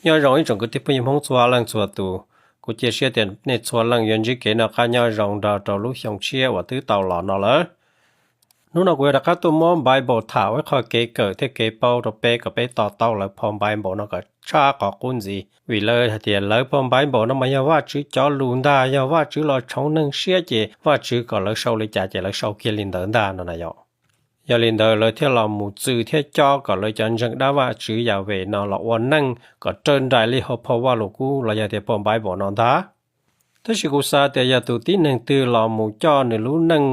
Nyob zoo ib tsoom kwv tij phooj ywg Hmoob txhua leej txhua tus, kuv cia siab tias nej txhua leej yuav ntsib kev noj qab nyob zoo nrog rau lub xyoo tshiab uas twb tau los no lawm. Hnub no kuv yuav rov qab tuaj muab Bible tham ua ib qho kev kawm thiab kev paub rau peb kom peb to taub lawv phau Bible no kom tshaj qhov qub ntxiv, vim lawv hais tias lawv phau Bible no mas yog Vajtswv cov lus ntag, yog Vajtswv los tshoov neeg siab ces Vajtswv kom lawv sau li cas ces lawv sau kiag li ntawd ntag no na yom. Yog li ntawd lawv thiaj los mus txwv thiab cob kom lawv cov ntseeg dab Vajtswv Yahweh no los ua neej kom raws nraim li hauv phau Vajluskub los yog tias phau Bible no ntag. Tab sis kuv xav tias yog tus tib neeg twg los mus coj nws lub neej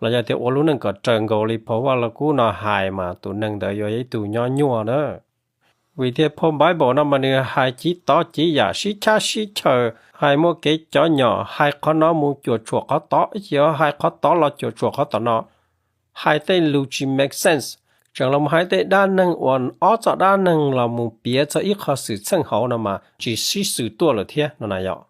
los yog tias ua lub neej kom raws nkaus li phau Vajluskub no hais mas tus neeg ntawd yuav ib tug nyob nyuaj na. Vim tias phau Bible no mas nws hais chiv tov chiv yam sib chab sib chaws, hais muaj kev cov nyom, hais qhov no mus cuam tshuam qhov tod, ib chim hais qhov tod los cuam tshuam qhov tom no, hais tej lus tsis make sense, tseem los hais tej dab neeg uas ob txoj dab neeg los mus piav txog ib qho xwm txheej hauv no mas tsis sib xws tuaj lawm thiab no na yom.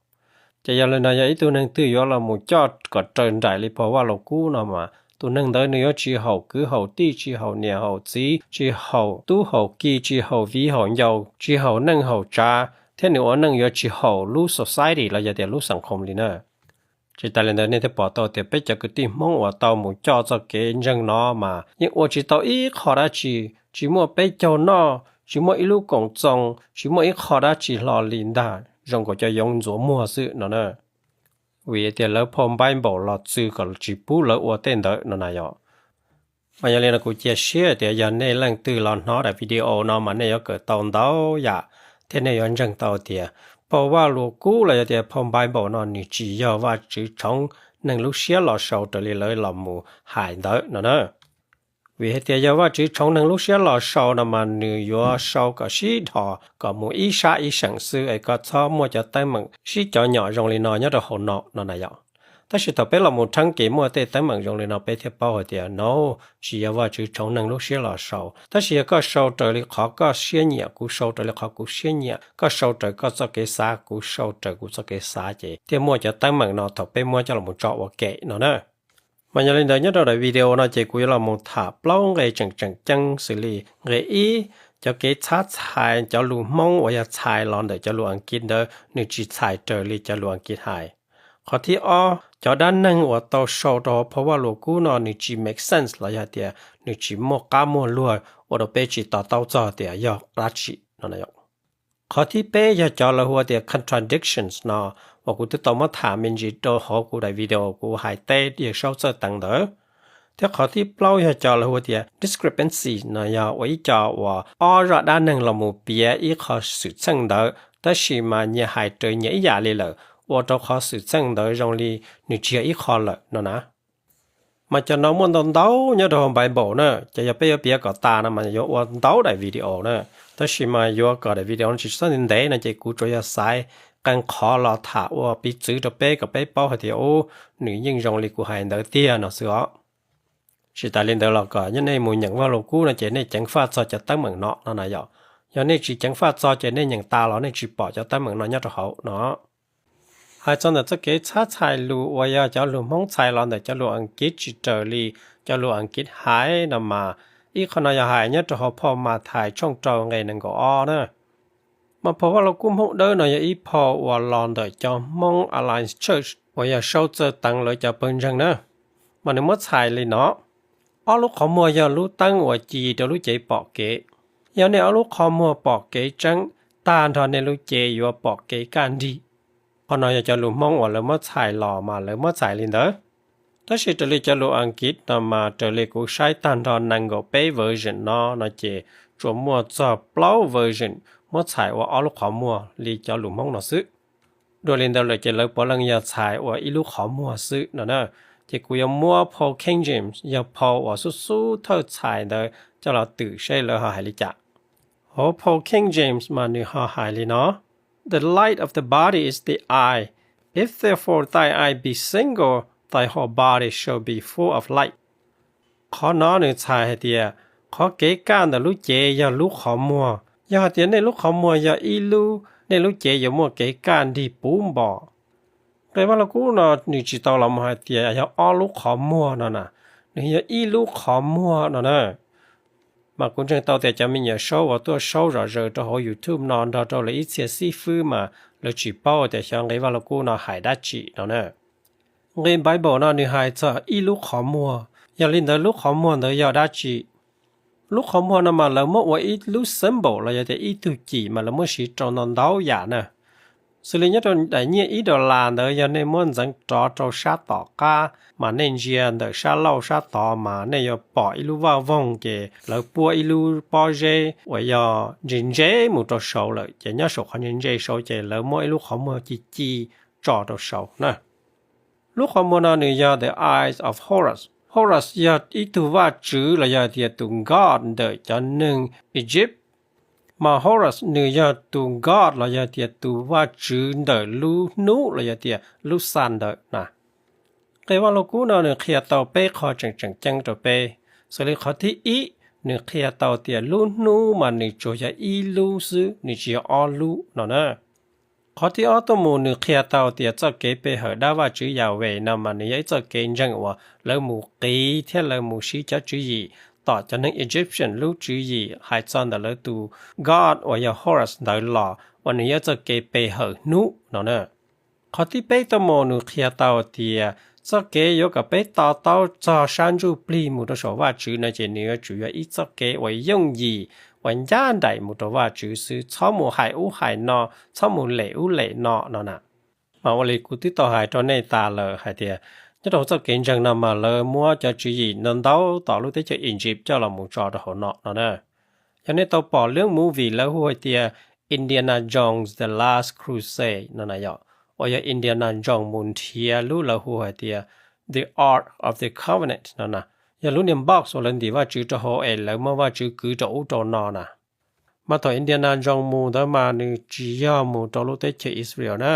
Ces yog li no yog ib tug neeg twg yuav los mus coj kom raws nraim li phau Vajluskub no mas tus neeg ntawd nws yuav tsis haum kwv haum tij, tsis haum niam haum txiv, tsis haum tub haum ki, tsis haum viv haum ncaus, tsis haum neej haum tsav, thiab nws ua neej yuav tsis haum lub society los yog tias lub xeem khoom li na. Tsis tas li ntawd nej thiaj pom tau tias peb cov kwv tij Hmoob uas tau mus coj txoj kev ntseeg no mas yeej ua tsis tau ib qho dab tsi, tsis muaj peb caug noj, tsis muaj ib lub koom txoos, tsis muaj ib qho dab tsi hlo li ntag, zoo nkaus cov yoov ntxuav muag xwb no na. Vim tias lawv phau Bible los txwv kom tsis pub lawv ua tej ntawd no na yom. Mas yog li no kuv cia siab tias yog nej leej twg los hnov daim video no mas nej yuav kawm tau ntau yam, thiab nej yuav ntseeg tau tias phau Vajluskub los yog tias phau Bible no nws tsis yog Vajtswv tshoov neeg lub siab los sau raws li lawv los mus hais ntawd no na. Vim hais tias yog Vajtswv tshoov neeg lub siab los sau no mas nws yuav sau kom sib dhos kom mus ib sab ib seem xwb es koj txhob muaj cov teeb meem sib cov nyom zoo li no nyob rau hauv no no na yom. Tab sis thaum peb los mus theeb ces muaj tej teeb meem zoo li no peb thiaj paub hais tias no tsis yog Vajtswv tshoov neeg lub siab los sau. Tab sis yog koj sau raws li qhov koj siab nyiam, kuv sau raws li qhov kuv siab nyiam, koj sau raws koj txoj kev xav, kuv sau raws kuv txoj kev xav ces thiaj muaj cov teeb meem no thaum peb muab coj los tso ua ke no na. Mas yog li ntawd nyob rau daim video no ces kuv yuav los mus tham plaub nqe tseem tseem ceeb xws li nqe ib, cov kev txhab txhais cov lus Hmoob uas yog txhais los ntawm cov lus Askiv ntawd nws tsis txhais raws li cov lus Askiv hais. Qhov thib ob, cov dab neeg uas tau sau rau hauv phau Vajluskub no nws tsis make sense los yog tias nws tsis muaj qab muaj luag ua rau peb tsis to taub txog tias yog dab tsi no. Qhov thib peb yog cov lawv hu ua tias contradictions no uas kuv twb tau muab tham me ntsis rau hauv kuv daim video kuv hais teb Yawg Saub txawj teev ntawd. Thiab qhov thib plaub yog cov lawv hu ua tias discrepancy no yog ua ib co uas ob zaj dab neeg los mus piav ib qho xwm txheej ntawd tab sis mas nyias hais raws nyias ib yam li lawm, ua rau qhov xwm txheej ntawd zoo li nws tsis yog ib qho lawm no na. Mas cov no muaj ntau ntau nyob rau hauv Bible na, ces yog peb yuav piav kom tas no mas yuav ua ntau daim video na. Tab sis mas yuav kom daim video no tsis txhob ntev ntev no ces kuv tsuas yog xaiv qee qhov los tham ua piv txwv rau peb kom peb paub hais tias ub, nws yeej zoo li kuv hais ntawd tiag no xwb os. Tsis tas li ntawd los kom nyob nej mus nyeem Vajluskub no ces nej ceev faj txog cov teeb meem no no na yom. Yog nej tsis ceev faj txog ces nej nyeem tas los nej tsis pom cov teeb meem no nyob rau hauv no. Hais txog ntawm txoj kev txhab txhais lus uas yog cov lus Hmoob txhais los ntawm cov lus Askiv tsis raws li cov lus Askiv hais no mas ib qho no yog hais nyob rau hauv phau Mathais tshooj rau nqe nees nkaum ob na. Mas phau Vajluskub Hmoob Dawb no yog ib phau uas los ntawm cov Hmoob Alliance Church uas Yawg Saub txawj teev lawv cov pawg ntseeg na. Mas nws muab txhais li no: Ob lub qhov muag yog lub teeb uas ci rau lub cev pom kev. Yog nej ob lub qhov muag pom kev tseeb, tag nrho nej lub cev yuav pom kev kaj nrig. Qhov no yog cov lus Hmoob uas lawv muab txhais los mas lawv muab txhais li ntawd. Tab sis raws li cov lus Askiv no mas raws li kuv saib tag nrho nees nkaum peb version no no ces tsuas muaj txog plaub version muab txhais ua ob lub qhov muag li cov lus Hmoob no xwb. Dua li ntawd lawm ces lawv puav leej yog txhais ua ib lub qhov muag xwb no na. Ces kuv yuav muab phau King James yog phau uas xub xub thawj txhais ntawd coj los twm seb lawv ho hais li cas. Hauv phau King James mas nws ho hais li no: The light of the body is the eye. If therefore thine eye be single, thy whole body shall be full of light. Qhov no nws txhais hais tias qhov kev kaj ntawm lub cev yog lub qhov muag. Yog hais tias nej lub qhov muag yog ib lub, nej lub cev yuav muaj kev kaj nrig puv npo. Nqe Vajluskub no nws tsis tau los mus hais tias yog ob lub qhov muag no na, nws yog ib lub qhov muag no na. Mas kuv ntseeg tau tias cov me nyuam saub uas tuaj saub zom zaws rau hauv YouTube no nrog rau lawv ib txhia xib fwb mas lawv tsis paub tias xyov nqe Vaj Lug Kub no hais dab tsi no na. Nqe Bible no nws hais txog ib lub qhov muag, yog li ntawd lub qhov muag ntawd yog dab tsi? Lub qhov muag no mas lawv muab ua ib lub symbol los yog tias ib tug cim mas lawv muab siv rau ntau ntau yam na. Xws li nyob rau daim nyiaj ib dollar ntawd yog nej muab ntxeev rov rau sab tom qab mas nej ntsia ntawm sab laug sab tod mas nej yuav pom ib lub vaj voog ces lawv puab ib lub pob zeb uas yog ntse ntse mus rau saud lawm ces nyob saum qhov ntse ntse saud ces lawv muab ib lub qhov muag ci ci tso rau saud na. Lub qhov muag no nws yog the Eyes of Horus. Horus yog ib tug vaj tswv los yog tias tus god ntawm cov neeg Egypt. Mas Horus nws yog tus god los yog tias tus vaj tswv ntawm lub hnub los yog tias lub sun ntawd na. Nqe Vaj Lug Kub no nws qhia tau peb qho tseem tseem ceeb rau peb. Xws li qhov thib ib, nws qhia tau tias lub hnub mas nws tsuas yog ib lub xwb, nws tsis yog ob lub no na. Qhov thib ob tuaj mus nws qhia tau tias txoj kev pe hawm dab vaj tswv Yahweh no mas nws yog ib txoj kev ntseeg uas lawv mus qiv thiab lawv mus siv cov tswv yim tom cov neeg Egyptian lub tswv yim hais txog ntawm lawv tus god uas yog Horus ntawd los uas nws yog ib txoj kev pe hawm hnub no na. Qhov thib peb tuaj mus nws qhia tau tias txoj kev yuav kom peb to taub txog sab ntsuj plig mus rau saum Vaj Tswv no ces nws yuav tsum yog ib txoj kev uas yooj yim uas ncaj nraim mus rau Vaj Tswv xwb, txhob mus hais ub hais no, txhob mus lem ub lem no no na. Mas ua li kuv twb tau hais rau nej tas lawm hais tias nyob rau txoj kev ntseeg no mas lawv muab cov tswv yim ntau ntau tom lub teb chaws Egypt coj los mus tso rau hauv no no na. Yog nej tau pom lub movie lawv hu hais tias Indiana Jones The Last Crusade no na yom, uas yog Indiana Jones mus nrhiav lub lawv hu hais tias The Ark of the Covenant no na, yog lub niag box uas lawv ntim Vaj Tswv rau hauv es lawv muab Vaj Tswv kwv rau ub rau no na. Mas thaum Indiana Jones mus ntawd mas nws tsis yog mus rau lub teb chaws Israel na,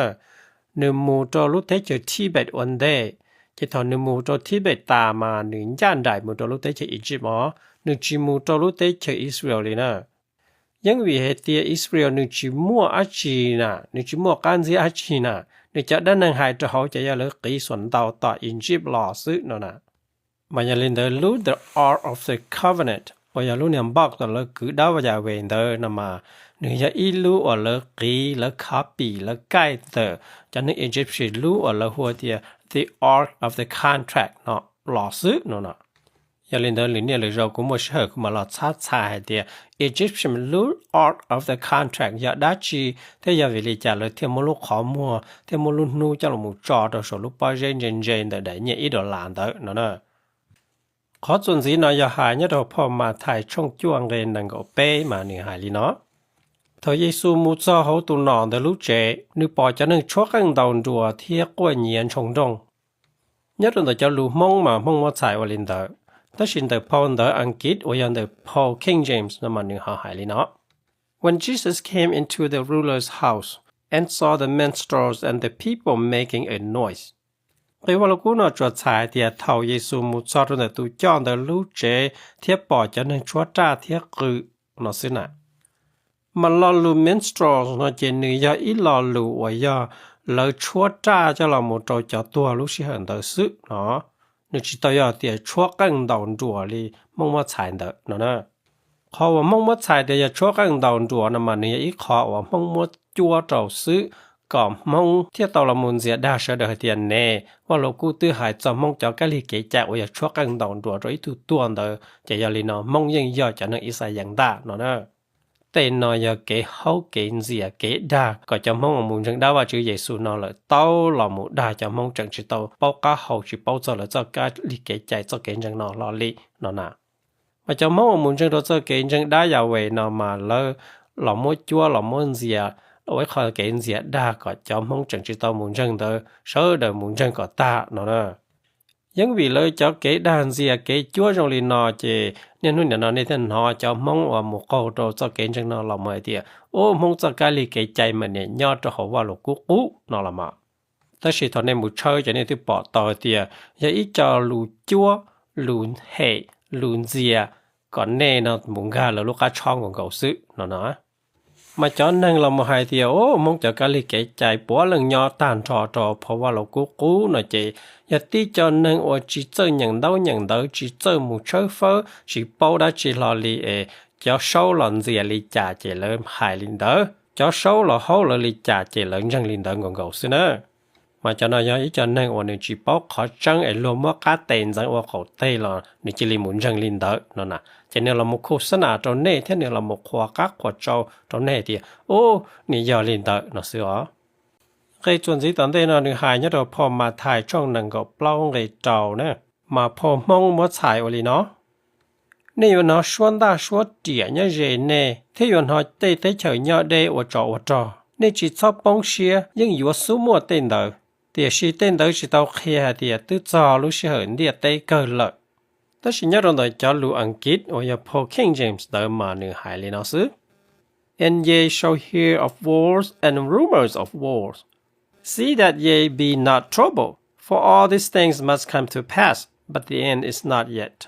nws mus rau lub teb chaws Tibet ua ntej. Ces thaum nws mus rau Tibet tas mas nws ncaj nraim mus rau lub teb chaws Egypt os, nws tsis mus rau lub teb chaws Israel li na. Yeej vim hais tias Israel nws tsis muaj dab tsi na, nws tsis muaj qab ntxiab dab tsi na, nws cov dab neeg hais rau hauv ces yog lawv qiv xuam ntau tom Egypt los xwb no na. Mas yog li ntawd lub The Ark of the Covenant uas yog lub niag box uas lawv kwv dab Yahweh ntawd no mas nws yog ib lub uas lawv qiv lawv copy lawv kaij ntawm cov neeg Egyptian lub uas lawv hu tias The Ark of the Contract no los xwb no no. Yog li ntawd lwm niaj lwm zaus kuv muaj sij hawm kuv mam los txhab txhais hais tias Egyptian lub Ark of the Contract yog dab tsi thiab yog vim li cas lawv thiaj muab lub qhov muag thiab muab lub hnub coj los mus tso rau saum lub pob zeb ntse ntse ntawm daim nyiaj ib dollar ntawd no na. Qhov txuas ntxiv no yog hais nyob rau phau Mathais tshooj cuaj nqe nees nkaum peb mas nws hais li no: Thaum Yexus mus txog hauv tus nom ntawd lub tsev, nws pom cov neeg tshuab qeej ntaus nruas thiab quaj nyiav ntshoo nrooj. Nyob rau ntawm cov lus Hmoob mas Hmoob muab txhais ua li ntawd, tab sis ntawm phau ntawv Askiv uas yog ntawm phau King James no mas nws ho hais li no: When Jesus came into the ruler's house and saw the minstrels and the people making a noise. Nqe Vaj Lug Kub no tsuas txhais tias thaum Yexus mus txog rau ntawm tus coj ntawd lub tsev thiab pom cov neeg tshuab raj thiab qw no xwb na. Mas lo lus minstrels no ces nws yog ib lo lus uas yog lawv tshuab raj coj los mus rau cov tuag lub sij hawm ntawd xwb no. Nws tsis tau yog tias tshuab qeej ntaus nruas li Hmoob muab txhais ntawd no na. Qhov uas Hmoob muab txhais tias yog tshuab qeej ntaus nruas no mas nws yog ib qho uas Hmoob muab cuab rau xwb, kom Hmoob thiaj tau los mus ntxias dag sawv daws hais tias ne, Vaj Lug Kub twb hais txog Hmoob cov kab lig kev cai uas yog tshuab qeej ntaus nruas rau ib tug tuag ntawd, ces yog li no Hmoob yeej yog cov neeg Ixayees ntag no na. Tej no yog kev haub kev ntxias kev dag kom cov Hmoob uas mus ntseeg dab Vajtswv Yexus no lawm tau los mus dag cov Hmoob tseem tsis tau paub qab hau tsis paub txog lawv txoj kab lig kev cai txoj kev ntseeg no hlo li no na. Mas cov Hmoob uas mus ntseeg rau txoj kev ntseeg dab Yahweh no mas lawv los muab cuab los muab ntxias ua ib qho kev ntxias dag kom cov Hmoob tseem tsis tau mus ntseeg ntawd sawv daws mus ntseeg kom tag no na. Yeej vim lawv cov kev dag ntxias kev cuab zoo li no ces niaj hnub nim no nej thiaj hnov cov Hmoob uas mus qaug rau txoj kev ntseeg no los mus hais tias, ub, Hmoob txoj kab lig kev cai mas nim nyob rau hauv Vaj Lug Kub qub no los mas. Tab sis thaum nej mus tshawb ces nej twb pom tau tias yog ib co lus cuab, lus hem, lus ntxias kom nej no mus nkag lawv lub qab tshob nkaus nkaus xwb no no. Mas cov neeg los mus hais tias, o, Hmoob cov kab lig kev cai puav leej nyob tag nrho rau phau Vaj Lug Kub qub no ces yog tib co neeg uas tsis txawj nyeem ntaub nyeem ntawv, tsis txawj mus tshawb fawb, tsis paub dab tsi hlo li es cov saub los ntxias li cas ces lawv hais li ntawd, cov saub los haub lawv li cas ces lawv ntseeg li ntawd nkaus nkaus xwb na. Mas cov no yog ib co neeg uas nws tsis paub qhov tseeb es luag muab qab tes ntxeev ua qaum teg los nws cia li mus ntseeg li ntawd no na. Ces nws los mus khu xab nas rau nej thiab nws los mus qhuas qab qhuas tsau rau nej tias, u, nws yog li ntawd no xwb os. Nqe txuas ntxiv tom ntej no nws hais nyob rau phau Mathais tshooj nees nkaum plaub nqe rau na, mas phau Hmoob muab txhais ua li no: Nej yuav hnov suab ntaj suab riam nyob ze nej thiab yuav hnov tej teb chaws nyob deb ua tsov ua rog. Nej tsis txhob poob siab, yeej yuav xub muaj tej ntawd. Tiam sis tej ntawd tsis tau qhia hais tias twb txog lub sij hawm ntiaj teb kawg lawm. Tab sis nyob rau ntawm cov lus Askiv uas yog phau King James ntawd mas nws hais li no xwb: And ye shall hear of wars and rumors of wars. See that ye be not troubled, for all these things must come to pass, but the end is not yet.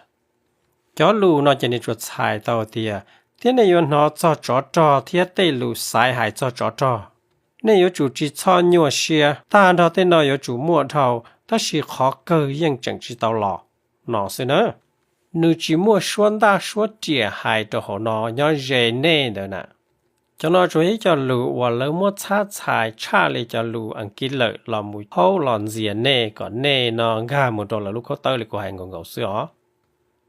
Cov lus no ces nws tsuas txhais tau tias, thiab nej yuav hnov txog tsov rog thiab tej lus xaiv hais txog tsov rog. Nej yuav tsum tsis txhob nyuaj siab, tag nrho tej no yuav tsum muaj dhau, tab sis qhov kawg yeej tseem tsis tau los no xwb na. Nws tsis muaj suab ntaj suab riam hais rau hauv no nyob ze nej ntawd na. Cov no tsuas yog ib co lus uas lawv muab txhab txhais tshaj li cov lus Askiv lawm los mus haub los ntxias nej kom nej no nkag mus rau lawv lub khaub tawb li kuv hais nkaus nkaus xwb os.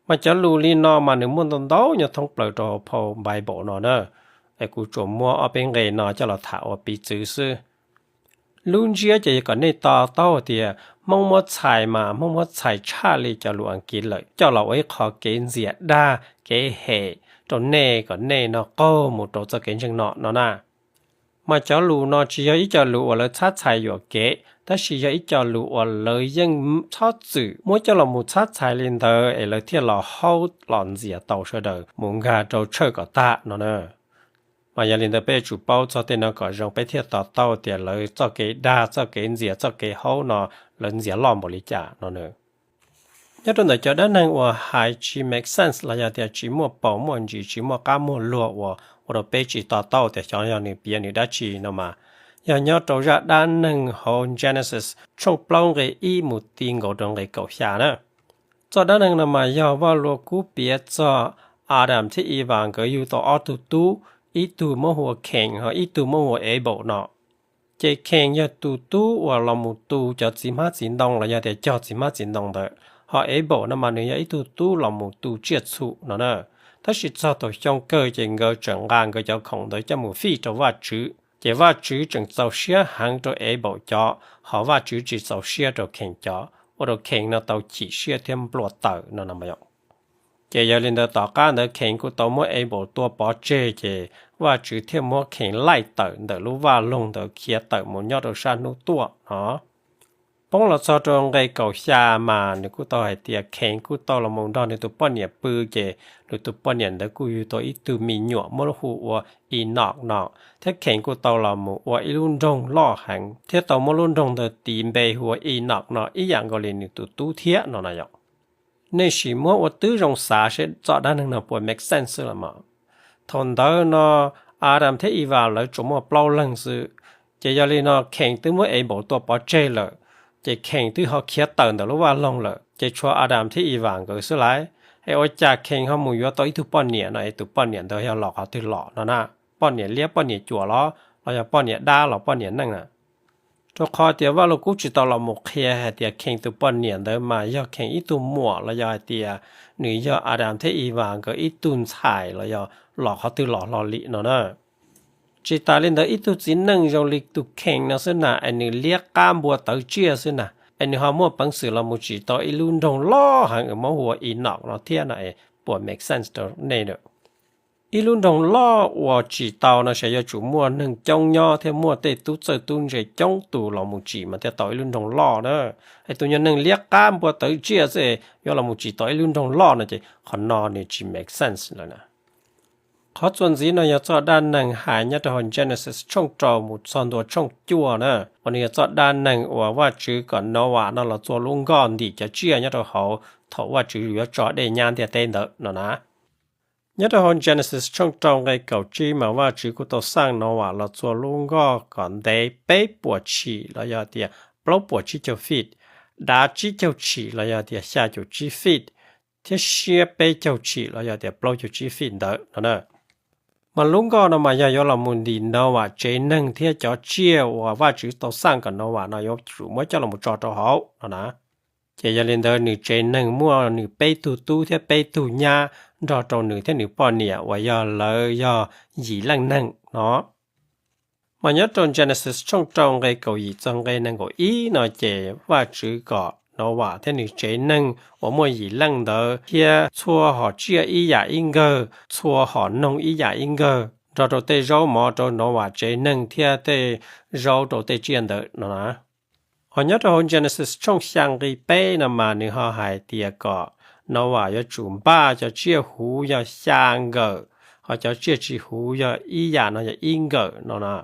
Mas cov lus li no mas nws muaj ntau ntau nyob thoob plaws rau phau Bible no na. Es kuv tsuas muab ob peb nqe no coj los tham ua piv txwv xwb. Lub ntsiab ces yog kom nej to taub tias Hmoob muab txhais mas Hmoob muab txhais tshaj li cov lus Askiv lawm coj los ua ib qho kev ntxias dag kev hem rau nej kom nej no qaug mus rau txoj kev ntseeg no no na. Mas cov lus no tsis yog ib co lus uas lawv txhab txhais yuam kev, tab sis yog ib co lus uas lawv yeej txhob txwm muab coj los mus txhab txhais li ntawd es lawv thiaj los haub los ntxias tau sawv daws mus nkag rau tshawj kom tag no na. Mas yog li ntawd peb yuav tsum paub txog tej no kom zoo peb thiaj to taub tias lawv txoj kev dag, txoj kev ntxias, txoj kev haub no lawv ntxias loj npaum li cas no na. Nyob rau ntawm cov dab neeg uas hais tsis make sense los yog tias tsis muaj paus muaj ntsis, tsis muaj qab muaj luag uas ua rau peb tsis to taub tias xyov yog nws piav nws dab tsi no mas, yog nyob rau zaj dab neeg hauv Genesis tshooj plaub nqe ib mus ti nkaus rau nqe kaum xya na. Txoj dab neeg no mas yog Vaj Lug Kub piav txog Adam thiab Ivas nkawd yug tau ob tug tub, ib tug muab hu ua Cain ho ib tug muab hu ua Abel no. Ces Cain yog tus tub uas los mus tu cov txiv hmab txiv ntoo los yog tias cog txiv hmab txiv ntoo ntawd, ho Abel no mas nws yog ib tug tub los mus tu tsiaj txhu no na. Tab sis txog thaum xyoo kawg ces nkawd tseem nqa nkawd cov khoom ntawd coj mus fij rau Vajtswv, ces Vajtswv tseem txaus siab heev rau Abel cov, ho Vajtswv tsis txaus siab rau Cain cov, ua rau Cain no tau chim siab thiab nplua taws no no. Ces yog li ntawd tom qab ntawd Cain kuj tau muab Abel tua pov tseg, ces Vajtswv thiaj muab Cain laij tawm ntawm lub vaj loog ntawd khiav tawm mus nyob rau sab hnub tuaj no. Poob los txog rau nqe kaum xya mas nws kuj tau hais tias Cain kuj tau los mus nrog nws tus poj niam pw, ces nws tus poj niam ntawd kuj yug tau ib tug me nyuam muab hu ua Enoch no, thiab Cain kuj tau los mus ua ib lub nroog loj heev thiab tau muab lub nroog ntawd tis npe hu ua Enoch no ib yam nkaus li nws tus tub thiab no na yom. Nej sim muab ua tib zoo xav seb txoj dab neeg no puas make sense xwb los mas. Thaum ntawd no Adam thiab Ivas lawv tsuas muaj plaub leeg xwb, ces yog li no Cain twb muab Abel tua pov tseg lawm, ces Cain twb ho khiav tawm ntawm lub vaj loog lawm, ces tshuav Adam thiab Ivas nkawd xwb lauj. Es ua cas Cain ho mus yuav tau ib tug poj niam no es tus poj niam ntawd yog los qhov twg los no na? Poj niam liab poj niam cuam los, los yog poj niam dab los poj niam neej na? Rau qhov tias Vaj Lug Kub tsis tau los mus qhia hais tias Cain tus poj niam ntawd mas yog Cain ib tug muam los yog hais tias nws yog Adam thiab Ivas nkawd ib tug ntxhais los yog los qhov twg los hlo li no na. Tsis tas li ntawd ib tug txiv neej zoo li tus Cain no xwb na es nws liab qab npua tawv tsiaj xwb na, es nws ho muaj peev xwm los mus tsim tau ib lub nroog loj heev uas muab hu ua Enoch no thiab no es puas make sense rau nej na? Ib lub nroog loj uas tsim tau no ces yuav tsum muaj neeg coob nyob thiab muaj tej tub txawj tub ntse coob tus los mus tsim mas thiaj tau ib lub nroog loj na. Es tus nyuag neeg liab qab npua tawv tsiaj xwb es yuav los mus tsim tau ib lub nroog loj no ces qhov no nws tsis make sense lawm na. Qhov txuas ntxiv no yog txoj dab neeg hais nyob rau hauv Genesis tshooj rau mus txog ntua tshooj cuaj na, uas nws yog txoj dab neeg uas Vajtswv kom Noas no los txua lub nkoj ntim cov tsiaj nyob rau hauv thaum Vajtswv yuav tso dej nyab ntiaj teb ntawd no na. Nyob rau hauv Genesis tshooj rau nqe kaum tsib mas Vajtswv kuj tau xaj Novas los txua lub nkoj kom ntev peb puas tshim los yog tias plaub puas tsib caug feet, dav tsib caug tshim los yog tias xya caum tsib feet, thiab siab peb caug tshim los yog tias plaub caug tsib feet ntawd no na. Mas lub nkoj no mas yog yuav los mus ntim Novas tsev neeg thiab cov tsiaj uas Vajtswv tau xaj kom Novas no yuav tsum muab coj los tso rau hauv no na. Ces yog li ntawd nws tsev neeg muaj nws peb tug tub thiab peb tug nyab nrog rau nws thiab nws poj niam uas yog lawv yog yim leej neeg no. Mas nyob rau Genesis tshooj rau nqe kaum yim txog nqe nees nkaum ib no ces Vajtswv kom Novas thiab nws tsev neeg uas muaj yim leej ntawd thiab txhua hom tsiaj ib yam ib nkawg, txhua hom noog ib yam ib nkawg, nrog rau tej zaub mov rau Novas tsev neeg thiab tej zaub rau tej tsiaj ntawd no na. Ho nyob rau hauv Genesis tshooj xya nqe peb no mas nws ho hais tias kom Novas yuav tsum npaj cov tsiaj huv yog xya nkawm, ho cov tsiaj tsis huv yog ib yam no yog ib nkawm no na.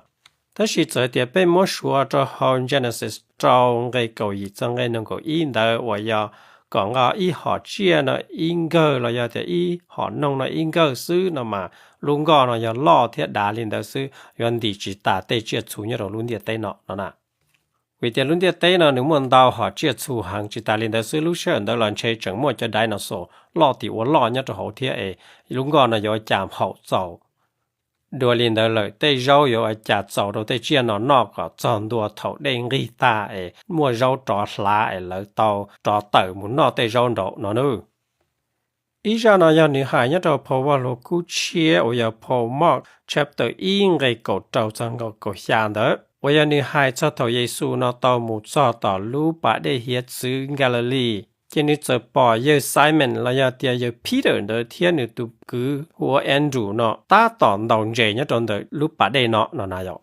Tab sis txawm tias peb muab suav rau hauv Genesis rau nqe kaum yim txog nqe nees nkaum ib ntawd uas yog kom nqa ib hom tsiaj no ib nkawg los yog tias ib hom noog no ib nkawg xwb no mas lub nkoj no yog loj thiab dav li ntawd xwb, yuav ntim tsis tas tej tsiaj txhu nyob rau lub ntiaj teb no no na. Vim tias lub ntiaj teb no nws muaj ntau hom tsiaj txhu heev, tsis tas li ntawd xwb lub sij hawm ntawd los ntshe tseem muaj cov dinosaur loj tim ua loj nyob rau hauv thiab es lub nkoj no yuav ua cas haum txaus. Dua li ntawd lawm tej zaub yuav ua cas txaus rau tej tsiaj no noj kom txog ntua thaum dej nqig tag es muaj zaub rov hlav es lawv tau rov tawm mus noj tej zaub nraud no na. Ib zaj no yog nws hais nyob rau phau Vaj Lug Kub Tshiab uas yog phau Mark chapter ib nqe kaum rau txog nqe kaum xya ntawd uas yog nws hais txog thaum Yexus no tau mus txog tom lub pas dej hiav txwv Galilee, ces nws txawm pom yawg Simon los yog tias yawg Peter ntawd thiab nws tus kwv hu ua Andrew no tab tom ntaus ntses nyob rau ntawm lub pas dej no no na yom.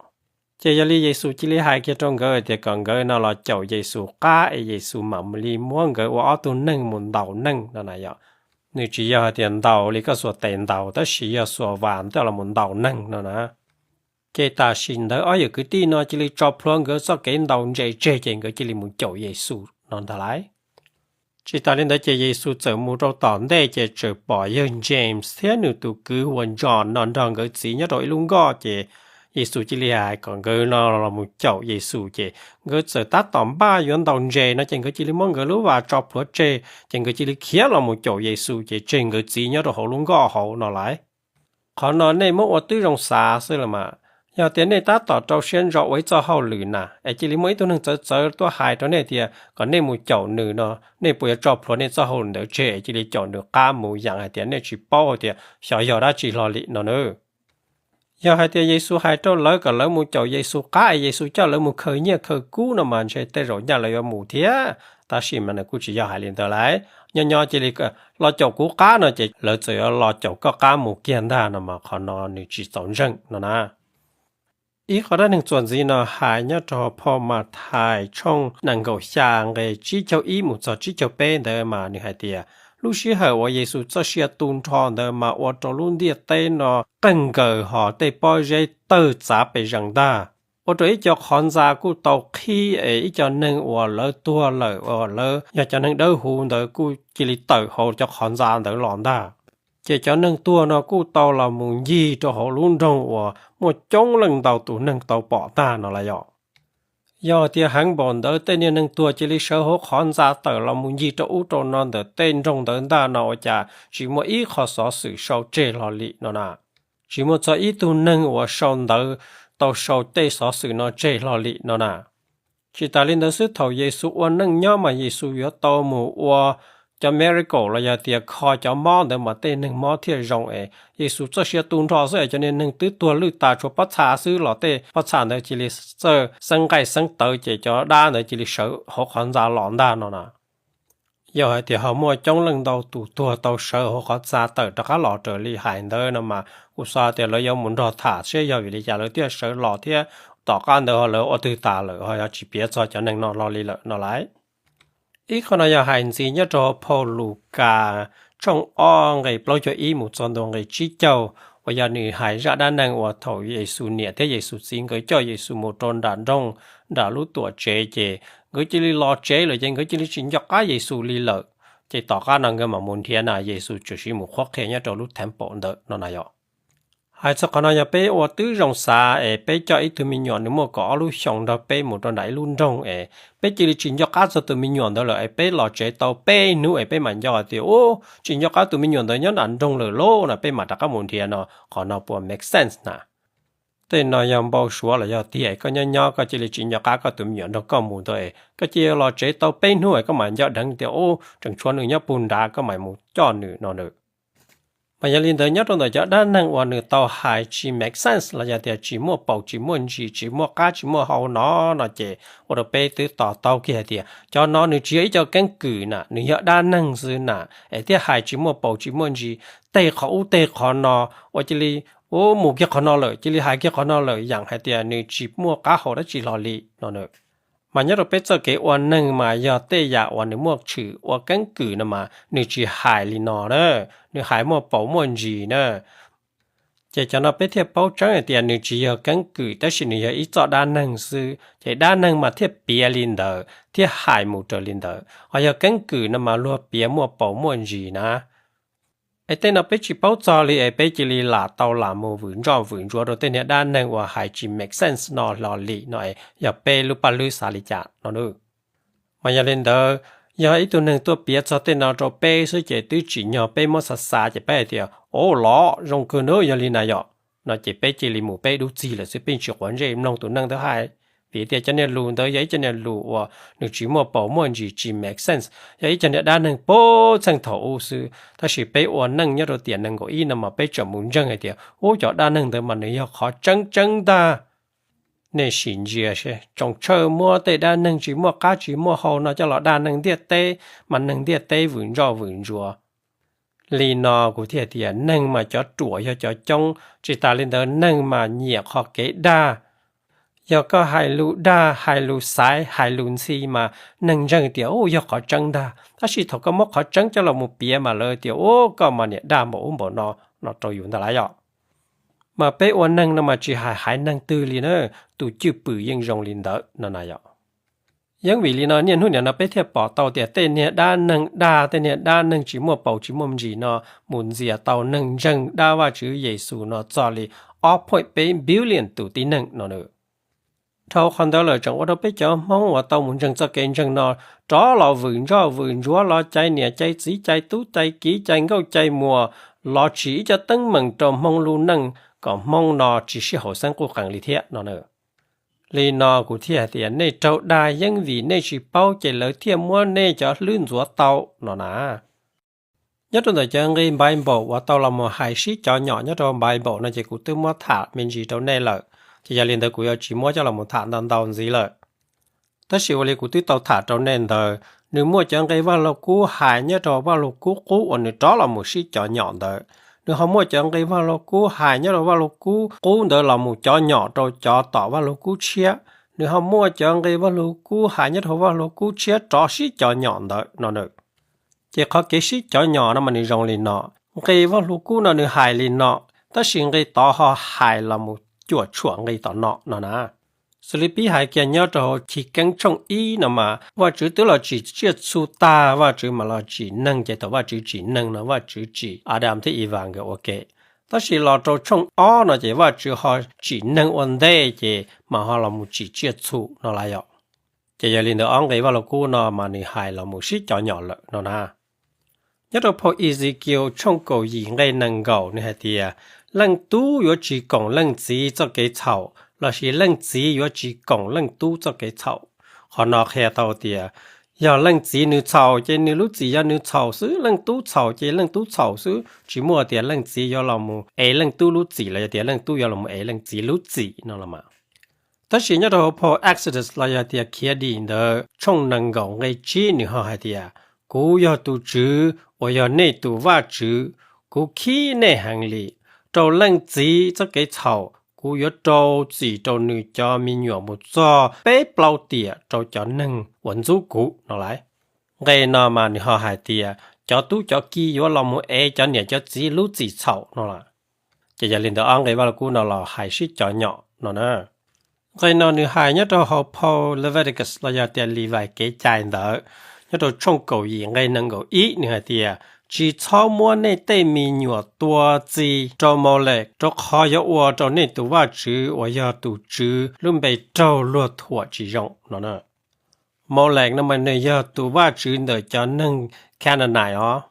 Ces yog li Yexus cia li hais kiag rau nkawd tias kom nkawd no los caum Yexus qab es Yexus mam li muab nkawd ua ob tug neeg mus ntaus neeg no na yom. Nws tsis yog hais tias ntaus li koj xuas tes ntaus tab sis yog xuas vas coj los mus ntaus neeg no na. Ces tam sim ntawd ob yawm kwv tij no cia li tso plhuav nkawd txoj kev ntaus ntses tseg ces nkawd cia li mus caum Yexus no ntag lauj. Tsis tas li ntawd ces Yexus txawm mus rau tom ntej ces txawm pom yawg James thiab nws tus kwv hu ua John no nrog nkawd txiv nyob rau ib lub nkoj ces Yexus cia li hais kom nkawd no los mus caum Yexus ces nkawd txawm tab tom npaj yuav ntaus ntses no ces nkawd cia li muab nkawd lub vas tso plhuav tseg ces nkawd cia li khiav los mus caum Yexus ces tseg nkawd txiv nyob rau hauv lub nkoj hauv no lauj. Qhov no nej muab ua tib zoo xav xwb los mas, yog tias nej tab tom rau siab ntso ua ib txoj hauj lwm na es cia li muaj ib tug neeg txawv txawv tuaj hais rau nej tias kom nej mus caum nws no, nej puas yuav tso plhuav nej txoj hauj lwm ntawd tseg es cia li caum nws qab mus yeem hais tias nej tsis paub hais tias xyov yog dab tsi hlo li no na. Yog hais tias Yexus hais rau lawv kom lawv mus caum Yexus qab es Yexus coj lawv mus khaws nyiaj khaws kub no mas ntshe tej zaum nyaj lawv yuav mus thiab, tab sis mas nws kuj tsis yog hais li ntawd lauj. Nyob nyob cia li los caum kuv qab no ces lawv txawm yuav los caum koj qab mus kiag ntag no mas qhov no nws tsis txaus ntseeg no na. Ib qhov dab neeg txuas ntxiv no hais nyob rau phau Mathais tshooj nees nkaum xya nqe tsib caug ib mus txog tsib caug peb ntawd mas nws hais tias lub sij hawm uas Yexus txoj sia tu nrho ntawd mas ua rau lub ntiaj teb no qeeg nkaws ho tej pob zeb tawg txav pes zees ntag. Ua rau ib co qhov ntxa kuj tau qhib es ib co neeg uas lawv tuag lawm uas lawv yog cov neeg dawb huv ntawd kuj cia li tawm hauv cov qhov ntxa ntawd los ntag. Ces cov neeg tuag no kuj tau los mus ncig rau hauv lub nroog uas muaj coob leej ntau tus neeg tau pom tag no lauj yom. Yog tias heev npaum ntawd tej niag neeg tuag cia li sawv hauv qhov ntxa tawm los mus ncig rau ub rau no ntawm tej nroog ntawd ntag no ua cas tsis muaj ib qho xov xwm sau tseg hlo li no na? Tsis muaj txog ib tug neeg uas sau ntawv tau sau tej xov xwm no tseg hlo li no na? Tsis tas li ntawd xwb, thaum Yexus ua neej nyob mas Yexus yuav tau mus ua cov miracle los yog tias kho cov mob ntawd mas tej neeg mob thiaj zoo es Yexus txoj sia tu nrho xwb es cov niag neeg twb tuag lwj tas tshuav pob txha xwb los tej pob txha ntawd cia li txawj xeeb nqaij xeeb tawv ces cov dab ntawd cia li sawv hauv qhov ntxa los ntag no na. Yog hais tias ho muaj coob leej ntau tus tuag tau sawv hauv qhov ntxa tawm rov qab los raws li hais ntawd no mas kuv xav tias lawv yuav mus nrog tham seb yog vim li cas lawv thiaj sawv los thiab tom qab ntawd ho lawv ua twg tas lawm ho yog tsis piav txog cov neeg no hlo li lawm no lauj. Ib qho no yog hais ntxiv nyob rau phau Lukas tshooj ob nqe plaub caug ib mus txog ntua nqe tsib caug, uas yog nws hais zaj dab neeg uas thaum Yexus niam thiab Yexus txiv nkawd coj Yexus mus rau nram nroog, nram lub tuam tsev ces nkawd cia li los tsev lawm ces nkawd cia li tsis nco qab Yexus li lawm. Ces tom qab no nkawd mam mus nrhiav na, Yexus tsuas siv mus qhuab qhia nyob rau lub temple ntawd no na yom. Hais txog qhov no yog peb ua tib zoo xav es peb coj ib tug me nyuam nws muaj kaum ob lub xyoos nrog peb mus rau nram ib lub nroog es peb cia li tsis nco qab txog tus me nyuam ntawd lawm es peb los tsev tau peb hnub es peb mam nco tias, u, tsis nco qab tus me nyuam ntawd nyob nram nroog lawm lauj no, peb mam rov qab mus nrhiav no, qhov no puas make sense na? Tej no yog npau suav los yog tiag? Koj nyob nyob koj cia li tsis nco qab koj tus me nyuam nrog koj mus ntawd es koj cia li los tsev tau peb hnub es koj mam nco dheev tias, u, tseem tshuav nws nyob puag nrad, koj mam mus coj nws no na. Mas yog li ntawd nyob rau ntawm cov dab neeg uas nws tau hais tsis make sense los yog tias tsis muaj paus tsis muaj ntsis, tsis muaj qab tsis muaj hau no no ces ua rau peb twb to taub kiag hais tias cov no nws tsis yog ib co keeb kwm na, nws yog dab neeg xwb na, es thiaj hais tsis muaj paus tsis muaj ntsis, tej qhov ub tej qhov no, ua cia li, u, mus kiag qhov no lawm, cia li hais kiag qhov no lawm, yaam hais tias nws tsis muaj qab hau dab tsi hlo li no na. Mas nyob rau peb txoj kev ua neeg mas yog tej yam uas nws muaj tshwm ua keeb kwm no mas nws tsis hais li no na, nws hais muaj paus muaj ntsis na. Ces cov no peb thiaj paub tseeb hais tias nws tsis yog keeb kwm tab sis nws yog ib txoj dab neeg xwb. Ces dab neeg mas thiaj piav li ntawd thiaj hais mus raws li ntawd, ho yog keeb kwm no mas luag piav muaj paus muaj ntsis na. Es tej no peb tsis paub txog li es peb cia li lam tau lam mus vwm ntsoj vwm ntsuav rau tej niag dab neeg uas hais tsis make sense no hlo li no es yog peb lub paj hlwb xav li cas no na. Mas yog li ntawd, yog ib tug neeg tuaj piav txog tej no rau peb xwb ces twb tsim nyog peb muab xav xav ces peb hais tias, o, los zoo kawg na, yog li na yom, no ces peb cia li mus peb dub txig lawm xwb, peb tsis quav ntsej mloog tus neeg ntawd hais. Vim tias cov niag lus ntawd yog ib co niag lus uas nws tsis muaj paus muaj ntsis, tsis make sense, yog ib co niag dab neeg puag txheej thaum ub xwb. Tab sis peb ua neej nyob rau tiam nees nkaum ib no mas peb tseem mus ntseeg hais tias, ub, cov dab neeg ntawd mas nws yog qhov tseeb tseeb ntag. Nej sim ntsia seb, tsoos tshawj muab tej dab neeg tsis muaj qab tsis muaj hau no coj los dag neeg ntiaj teb, mas neeg ntiaj teb vwm ntsoj vwm ntsuav. Li no kuv thiaj tias neeg mas cov ruam yog cov coob, tsis tas li ntawd neeg mas nyiam qhov kev dag. Yog koj hais lus dag, hais lus xaiv, hais lus ntxhi mas neeg ntseeg tias, u, yog qhov tseeb ntag, tab sis thaum koj muab qhov tseeb coj los mus piav mas lawv tias, u, koj mas niam dag npaum ub npaum no, no rau yus ntag lauj yom. Mas peb ua neeg no mas tsis hais haiv neeg twg li na, tus cwj pwm yeej zoo li ntawd no na yom. Yeeb vim li no niaj hnub niam no peb thiaj pom tau tias tej niag dab neeg dag, tej niag dab neeg tsis muaj paus tsis muaj ntsis no mus ntxias tau neeg ntseeg dab Vajtswv Yexus no txog li ob point peb billion tus tib neeg no na. Dhau qhov ntawd lawm tseem ua rau peb cov Hmoob uas tau mus ntseeg txoj kev ntseeg no rov los vwm ntsoj vwm ntsuav, los cais niam cais txiv, cais tub cais kiv, cais nkauj cais muas, los tsim ib co teeb meem rau Hmoob lub neej kom Hmoob no tsis sib haum xeeb quj qees li thiab no na. Li no kuv thiaj hais tias nej raug dag yeeb vim nej tsis paub ces lawv thiaj muab nej cov hlwb ntxuav tau no na. Nyob rau ntawm cov nqi Bible uas tau los mus hais sib cov nyom nyob rau Bible no ces kuv twb muab tham me ntsis rau nej lawm, ces yog li ntawd kuv yuav tsis muab coj los mus tham ntau ntau ntxiv lawm. Tab sis ua li kuv twb tau tham rau nej ntawd, nws muaj cov nqi Vaj Lug Kub hais nyob rau Vaj Lug Kub qub uas nws rov los mus sib cov nyom ntawd. Nws ho muaj cov nqi Vaj Lug Kub hais nyob rau Vaj Lug Kub qub ntawd los mus cov nyom rau cov tom Vaj Lug Kub tshiab. Nws ho muaj cov nqi Vaj Lug Kub hais nyob rau Vaj Lug Kub tshiab rov sib cov nyom ntawd no na. Ces qhov kev sib cov nyom no mas nws zoo li no. Nqi Vaj Lug Kub no nws hais li no, tab sis nqi tod ho hais los mus cuam tshuam nqi tom no no na. Xws li peb hais kiag nyob rau hauv Chiv Keeb tshooj ib no mas Vajtswv twb los tsim tsiaj txhu tag, Vajtswv mam los tsim neeg, ces thaum Vajtswv tsim neeg no Vajtswv tsim Adam thiab Eva nkawd ua ke. Tab sis los rau tshooj ob no ces Vajtswv ho tsim neeg ua ntej ces mam ho los mus tsim tsiaj txhu no lawm yom. Ces yog li ntawd ob nqi Vaj Lug Kub no mas nws hais los mus sib cov nyom lawm no na. Nyob rau phau Ezekiel tshooj kaum yim nqe nees nkaum nws hais tias, leej tub yuav tsis koom leej txiv txoj kev txhaum, lossis leej txiv yuav tsis koom leej tub txoj kev txhaum. Qhov no qhia tau tias yog leej txiv nws txhaum ces nws lub txim yog nws txhaum xwb, leej tub txhaum ces leej tub txhaum xwb, tsis muaj tias leej txiv yuav los mus ev leej tub lub txim los yog tias leej tub yuav los mus ev leej txiv lub txim no los mas. Tab sis nyob rau hauv phau Exodus los yog tias Khiav Dim ntawd tshooj nees nkaum nqe tsib nws ho hais tias, kuv yog tus Tswv uas yog nej tus Vajtswv, kuv khib nej heev li. Rau leej txiv txoj kev txhaum kuv yuav rau txim rau nws cov me nyuam mus txog peb plaub tiam rau cov neeg uas ntxub kuv no lawm. Nqe no mas nws ho hais tias cov tub cov ki yuav los mus ev cov niam cov txiv lub txim txhaum no lawm. Ces yog li ntawd ob nqe Vaj Lug Kub no los hais sib cov nyom no na. Nqe no nws hais nyob rau hauv phau Leviticus los yog tias Livais Kev Cai ntawd nyob rau tshooj kaum yim nqe nees nkaum ib nws hais tias, tsis txhob muab nej tej me nyuam tua txi rau Molek, rau qhov yuav ua rau nej tus Vajtswv uas yog tus Tswv lub npe raug luag thuam tsis zoo no. Molek no mas nws yog tus vaj tswv ntawm cov neeg Canaanite os.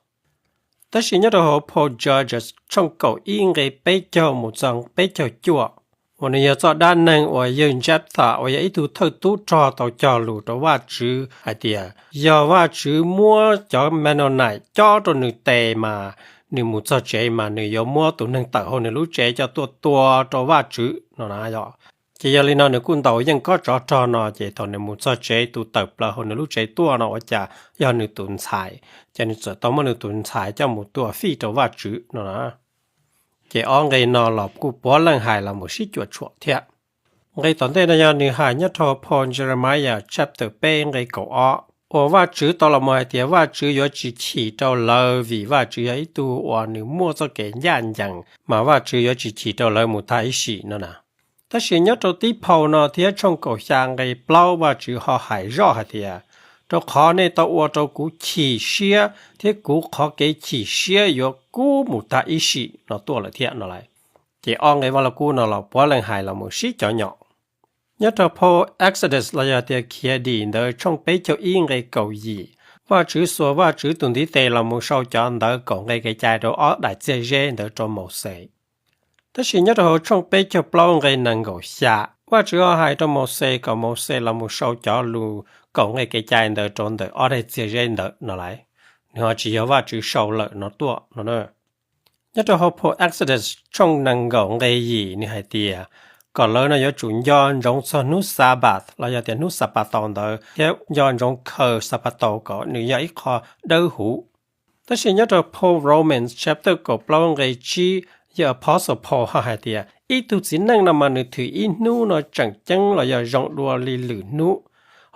Tab sis nyob rau hauv phau Judges tshooj kaum ib nqe peb caug mus txog peb caug cuaj, uas nws yog txoj dab neeg uas yawg Jephthah uas yog ib tug thawj tub rog tau cog lus rau Vaj Tswv hais tias yog Vaj Tswv muab cov Mennonite cob rau nws tes mas nws mus txog tsev mas nws yuav muab tus neeg tawm hauv nws lub tsev coj tuaj tua rau Vaj Tswv no na yom. Ces yog li no nws kuj ntaus yeej kob tsov rog no, ces thaum nws mus txog tsev tus tawm plaws hauv nws lub tsev tuaj no ua cas yog nws tus ntxhais, ces nws txawm tau muab nws tus ntxhais coj mus tua fij rau Vaj Tswv no na. Ces ob nqe no los kuj puav leej hais los mus sib cuam tshuam thiab. Nqe tom ntej no yog nws hais nyob rau phau Jeremiah chapter peb nqe kaum ob, uas Vaj Tswv tau los mus hais tias Vaj Tswv yuav tsis chim rau lawv vim Vaj Tswv yog ib tug uas nws muaj txoj kev ncaj ncees, mas Vaj Tswv yuav tsis chim rau lawv mus tag ib sim no na. Tab sis nyob rau tib phau no thiab tshooj kaum xya nqe plaub Vaj Tswv ho hais zoj hais tias, rau qhov nej tau ua rau kuv chim siab thiab kuv qhov kev chim siab yuav kub mus tag ib sim no tuaj lawm thiab no lauj. Ces ob nqe Vaj Lug Kub no los puav leej hais los mus sib cov nyom. Nyob rau phau Exodus los yog tias Khiav Dim ntawd tshooj peb caug ib nqe kaum yim, Vaj Tswv xuas Vaj Tswv tus ntiv tes los mus sau cov ntawv kaum nqe kev cai rau ob daim txiag zeb ntawd rau Mauxes. Tab sis nyob rau hauv tshooj peb caug plaub nqe nees nkaum xya, Vaj Tswv ho hais rau Mauxes kom Mauxes los mus sau cov lus kaum nqe kev cai ntawd rau ntawm ob daim txiag zeb ntawd no lauj. Nws ho tsis yog Vaj Tswv sau lawm no tuaj no. Nyob rau hauv phau Exodus tshooj nees nkaum nqe yim nws hais tias kom lawv no yuav tsum nco ntsoov txog hnub Xanpataus los yog tias hnub Xanpataus ntawd thiab nco ntsoov khaws Xanpataus kom nws yog ib qho dawb huv. Tab sis nyob rau phau Romans chapter kaum plaub nqe tsib, yawg Apostle Paul ho hais tias ib tug txiv neej no mas nws thwm ib hnub no tseem ceeb los yog zoo dua li lwm hnub,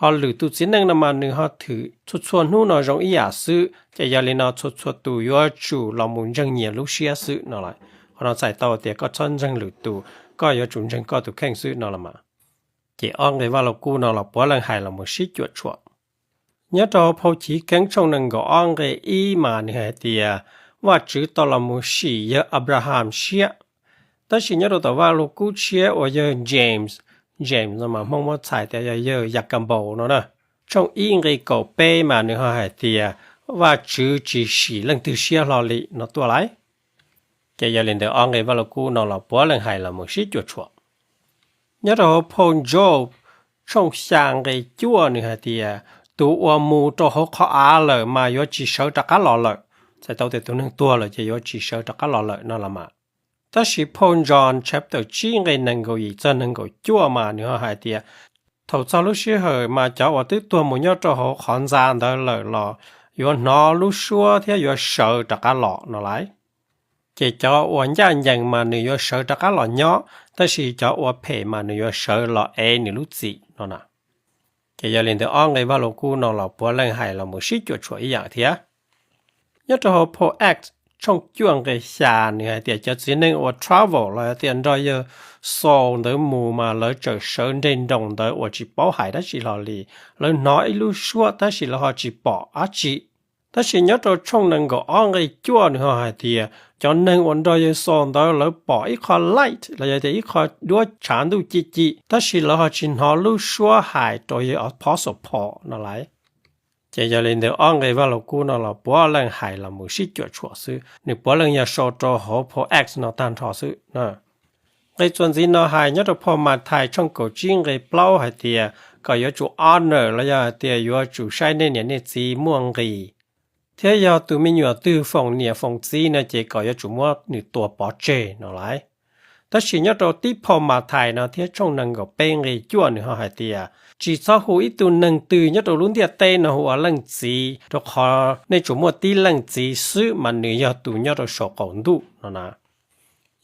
ho lwm tus txiv neej no mas nws ho thwm txhua txhua hnub no zoo ib yam xwb. Ces yog li no txhua txhua tus yuav tsum los mus ntseeg nyias lub siab xwb no lauj. Qhov no txhais tau tias koj txhob ntseeg lwm tus, koj yuav tsum ntseeg koj tus kheej xwb no los mas. Ces ob nqe Vaj Lug Kub no los puav leej hais los mus sib cuam tshuam. Nyob rau hauv phau Chiv Keeb tshooj nees nkaum ob nqe ib mas nws hais tias Vaj Tswv tau los mus sim yawg Abraham siab. Tab sis nyob rau tom Vaj Lug Kub tshiab uas yawg James, James no mas Hmoob muab txhais tias yog yawg Yakanpaus no na, tshooj ib nqe kaum peb mas nws ho hais tias Vaj Tswv tsis sim leej twg siab hlo li no tuaj lauj. Ces yog li ntawd ob nqe Vaj Lug Kub no los puav leej hais los mus sib cuam tshuam. Nyob rau hauv phau Job tshooj xya nqe cuaj nws hais tias tus uas mus rau hauv qhov av lawm mas yuav tsis sawv rov qab los lawm. Txhais tau tias tus neeg tuag lawm ces yuav tsis sawv rov qab los lawm no los mas. Tab sis phau John chapter tsib nqe nees nkaum yim txog nees nkaum cuaj mas nws ho hais tias thaum txog lub sij hawm mas cov uas twb tuag mus nyob rau hauv qhov ntxa ntawd lawm los yuav hnov lub suab thiab yuav sawv rov qab los no lauj. Ces cov uas ncaj ncees mas nws yuav sawv rov qab los nyob, tab sis cov ua phem mas nws yuav sawv los ev nws lub txim no na. Ces yog li ntawd ob nqe Vaj Lug Kub no los puav leej hais los mus sib cuam tshuam ib yam thiab. Nyob rau hauv phau Acts tshooj cuaj nqe xya nws hais tias cov txiv neej uas travel los hais tias nrog yawg Saul ntawd mus mas lawv txawm sawv nreg nroos ntawd uas tsis paub hais dab tsi hlo li. Lawv hnov ib lub suab tab sis lawv ho tsis pom dab tsi. Tab sis nyob rau tshooj nees nkaum ob nqe cuaj nws ho hais tias cov neeg uas nrog yawg Saul ntawd lawv pom ib qho light los yog tias ib qho duab tshav ntuj ci ci, tab sis lawv ho tsis hnov lub suab hais rau yawg Apostle Paul no lauj. Ces yog li ntawd ob nqe Vaj Lug Kub no los puav leej hais los mus sib cuam tshuam xwb, nws puav leej yog sau rau hauv phau Acts no tag nrho xwb. Nqe txuas ntxiv no hais nyob rau phau Mathais tshooj kaum tsib nqe plaub hais tias kom yuav tsum honor los yog hais tias yuav tsum saib nej niam nej txiv muaj nqis, thiab yog tus me nyuam twg foom niam foom txiv no ces kom yuav tsum muab nws tua pov tseg no lauj. Tab sis nyob rau tib phau Mathais no thiab tshooj nees nkaum peb nqe cuaj nws ho hais tias tsis txhob hu ib tug neeg twg nyob rau lub ntiaj teb no hu ua leej txiv, rau qhov nej tsuas muaj tib leej txiv xwb mas nws yog tus nyob rau saum qaum ntuj no na.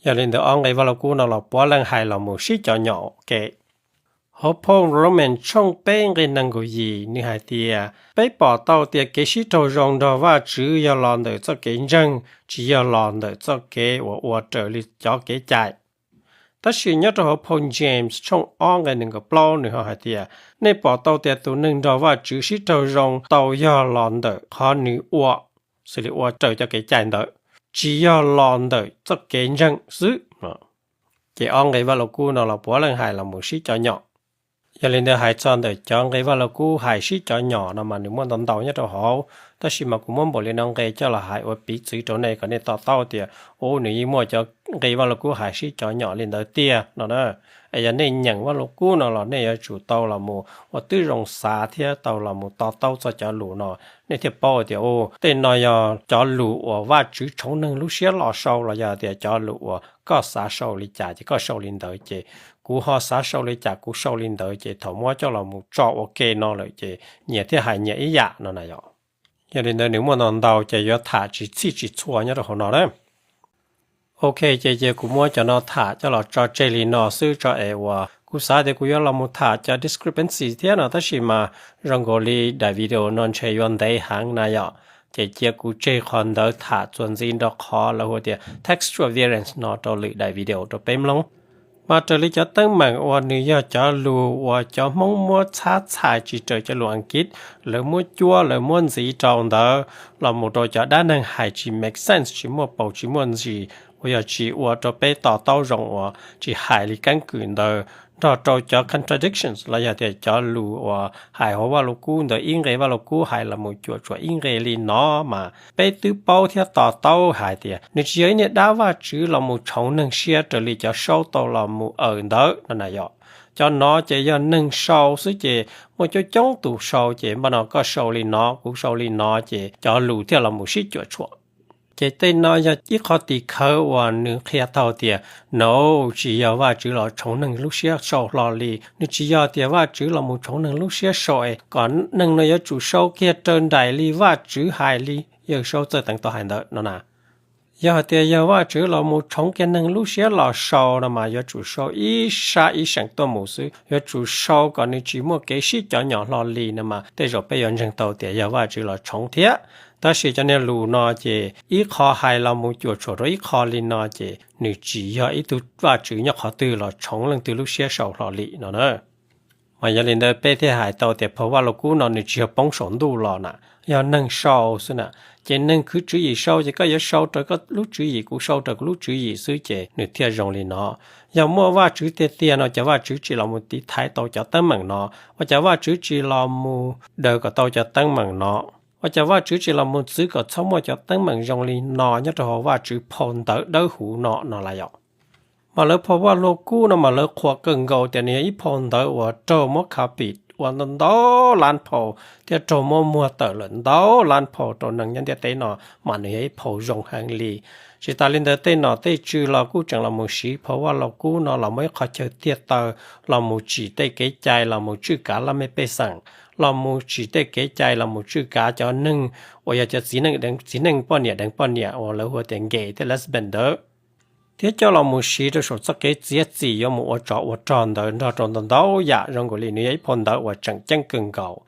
Yog li ntawd ob nqe Vaj Lug Kub no los puav leej hais los mus sib cov nyom ke. Hauv phau Roman tshooj peb nqe nees nkaum yim nws hais tias peb pom tau tias kev sib raug zoo nrog Vajtswv yog los ntawm txoj kev ntseeg, tsis yog los ntawm txoj kev uas ua raws li cov kev cai. Tab sis nyob rau hauv phau James tshooj ob nqe nees nkaum plaub nws ho hais tias, nej pom tau tias tus neeg nrog Vajtswv sib raug zoo tau yog los ntawm qhov nws ua, xws li ua raws cov kev cai ntawd, tsis yog los ntawm txoj kev ntseeg xwb. Ces ob nqe Vajluskub no los puav leej hais los mus sib cov nyom. Yog li ntawd hais txog ntawm cov nqe Vajluskub hais sib cov nyom no mas nws muaj ntau ntau nyob rau hauv, tab sis mas kuv muab npaum li no nqe coj los hais ua piv txwv rau nej kom nej to taub tias, u, nws yeej muaj cov nqe Vajluskub hais sib cov nyom li ntawd tiag no na. Es yog nej nyeem Vajluskub no los nej yuav tsum tau los mus ua tib zoo xav thiab tau los mus to taub txog cov lus no, nej thiaj paub tias, u, tej no yog cov lus uas Vajtswv tshoov neeg lub siab los sau los yog tias cov lus uas koj xav sau li cas ces koj sau li ntawd, ces kuv ho xav sau li cas kuv sau li ntawd, ces thaum muab coj los mus tso ua ke no lawm ces nyias thiaj hais nyias ib yam no na yom. Yog li ntawd nws muaj ntau ntau ces yuav tham tsis txhij tsis txhua nyob rau hauv no na. Ok, ces cia kuv muab cov no tham coj los tso tseg li no xwb tso es uas kuv xav tias kuv yuav los mus tham cov discrepancy thiab no tab sis mas zoo nkaus li daim video no ntshe yuav ntev heev na yom. Ces cia kuv tseg qhov ntawd tham txuas ntxiv nrog qhov lawv hu tias textual variants no rau lwm daim video rau peb mloog. Mas raws li cov teeb meem uas nws yog cov lus uas cov Hmoob muab txhab txhais tsis raws cov lus Askiv, lawv muab cuab lawv muab ntxiv rau ntawd los mus rau cov dab neeg hais tsis make sense, tsis muaj paus tsis muaj ntsis, uas yog tsis ua rau peb to taub zoo uas tsis hais li keeb kwm ntawd nrog rau cov contradictions los yog tias cov lus uas hais hauv Vajluskub ntawd ib nqe Vajluskub hais los mus cuam tshuam ib nqe li no mas peb twb paub thiab to taub hais tias nws tsis yog ib niag dab Vajtswv los mus tshoov neeg siab raws li cov saub tau los mus aws ntawd no na yom. Cov no ces yog neeg sau xwb ces muaj coob coob tus sau ces npaj no koj sau li no kuv sau li no ces cov lus thiaj los mus sib cuam tshuam. Ces tej no yog ib qho tim khawv uas nws qhia tau tias no tsis yog Vajtswv los tshoov neeg lub siab sau hlo li, nws tsis yog tias Vajtswv los mus tshoov neeg lub siab sau es kom neeg no yuav tsum sau kiag raws nraim li Vajtswv hais li yawg saub Txawj Teev tau hais ntawd no na. Yog hais tias yog Vajtswv los mus tshoov kiag neeg lub siab los sau no mas yuav tsum sau ib sab ib seem tuaj mus xwb, yuav tsum sau kom nws tsis muaj kev sib cov nyom hlo li no mas tej zaum peb yuav ntseeg tau tias yog Vajtswv los tshoov thiab. Tab sis cov niag lus no ces ib qho hais los mus cuam tshuam rau ib qho li no ces nws tsis yog ib tug Vajtswv nyob qhov twg los tshoov leej twg lub siab sau hlo li no na. Mas yog li ntawd peb thiaj hais tau tias phau Vajluskub no nws tsis yog poob saum ntuj los na, yog neeg sau xwb na. Ces neeg khwv tswv yim sau ces koj yuav sau raws koj lub tswv yim, kuv sau raws kuv lub tswv yim xwb ces nws thiaj zoo li no. Yog muaj Vajtswv tiag tiag no ces Vajtswv tsis los mus tiv thaiv tau cov teeb meem no, ua cas Vajtswv tsis los mus daws kom tau cov teeb meem no, ua cas Vajtswv tsis los mus txwv kom txhob muaj cov teeb meem zoo li no nyob rau hauv Vajtswv phau ntawv dawb huv no no las yom. Mas lawv phau Vajluskub no mas lawv qhuas kawg nkaus tias nws yog ib phau ntawv uas raug muab copy ua ntau ntau lab phau thiab raug muab muag tawm lawm ntau lab phau rau neeg nyob ntiaj teb no, mas nws yog ib phau zoo heev li. Tsis tas li ntawd tej nom tej tswv los kuj tseem los mus siv phau Vajluskub no los muaj ib qhov chaw tiag taw los mus tsim tej kev cai los mus tswj kav laj mej pej xeem, los mus tsim tej kev cai los mus tswj kav cov neeg uas yog cov txiv neej deev txiv neej, poj niam deev poj niam uas lawv hu tias gay thiab lesbian ntawd, thiab coj los mus siv rau saum txoj kev txiav txim yuav mus ua tsov ua rog ntawd nrog rau ntau ntau yam zoo nkaus li nws yog ib phau ntawv uas tseem ceeb kawg nkaus.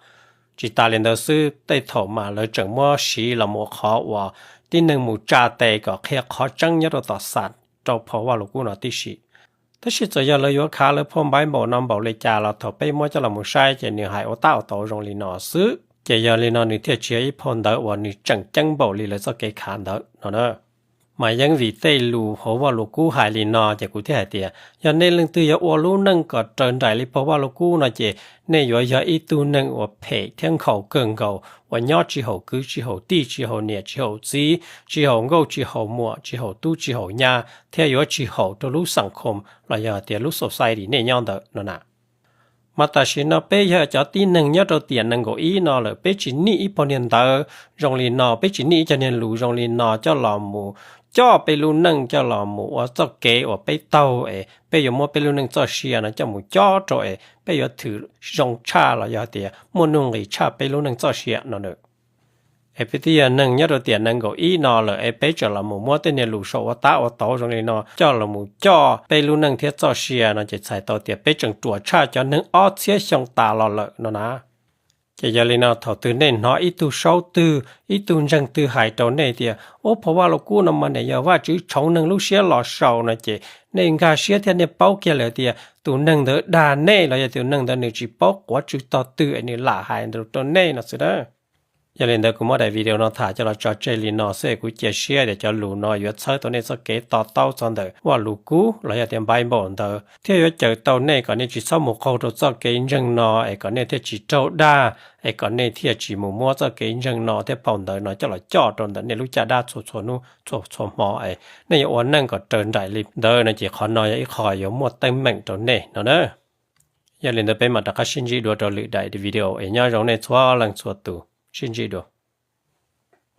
Tsis tas li ntawd xwb, tej thaum mas lawv tseem muab siv los mus ua qhov uas tib neeg mus tsa tes kom qhia qhov tseeb nyob rau tom xam rau phau Vajluskub no tib si. Tab sis txawm yog lawv yuav khav lawv phau Bible no npaum li cas los thaum peb muab coj los mus saib ces nws hais ua tab ua tau zoo li no xwb, ces yog li no nws thiaj tsis yog ib phau ntawv uas nws tseem ceeb npaum li lawv txoj kev khav ntawd no na. Mas yeej vim tej lus hauv Vajluskub hais li no ces kuv thiaj hais tias yog nej leej twg yuav ua lub neej kom raws nraim li phau Vajluskub no ces nej yuav yog ib tug neeg uas phem thiab nkhaus kawg nkaus, uas nyob tsis haum kwv tsis haum tij, tsis haum niam tsis haum txiv, tsis haum nkauj tsis haum muam, tsis haum tub tsis haum nyab, thiab yuav tsis haum rau lub xeem khom los yog tias lub society nej nyob ntawd no na. Mas tam sim no peb yog cov tib neeg nyob rau tiam nees nkaum ib no lawm, peb tsis nij ib phau niag ntawv zoo li no, peb tsis nij ib co niag lus zoo li no coj los mus coj peb lub neej coj los mus ua txoj kev uas peb taug es peb yuav muab peb lub neej txoj sia no coj mus cob rau es peb yuav thwm zoo tshaj los yog tias muaj nuj nqis tshaj peb lub neej txoj sia no na. Es peb twb yog neeg nyob rau tiam nees nkaum ib no lawm es peb tseem los mus muab tej niag lus sau ua tab ua tauv zoo li no coj los mus coj peb lub neej thiab txoj sia no ces txhais tau tias peb tseem ruam tshaj cov neeg ob txhiab xyoo tas los lawm no na. Ces yog li no thaum twg nej hnov ib tug saub twg ib tug ntseeg twg hais rau nej tias ub, phau Vajluskub no mas nws yog Vajtswv tshoov neeg lub siab los sau no ces nej nkag siab thiab nej paub kiag lawm tias tus neeg ntawd dag nej los yog tus neeg ntawd nws tsis paub quav tswv tog twg es nws lam hais ntawd rau nej no xwb na. Yog li ntawd kuv muab daim video no tham coj los tso tseg li no xwb, kuv cia siab tias cov lus no yuav txhawb tau nej txoj kev to taub txog ntawm Vajluskub los yog tias Bible ntawd thiab yuav cawm tau nej kom nej tsis txhob mus qaug rau txoj kev ntseeg no es kom nej thiaj tsis raug dag es kom nej thiaj tsis mus muab txoj kev ntseeg no thiab phau ntawv no coj los coj rau ntawm nej lub caj dab txhua txhua hnub txhua txhua hmo es nej yuav ua neej kom raws nraim li ntawd no ces qhov no yog ib qho yuav muaj teeb meem rau nej no na. Yog li ntawd peb mam rov qab sib ntsib dua rau lwm daim video es nyob zoo nej txhua leej txhua tus, sib ntsib dua.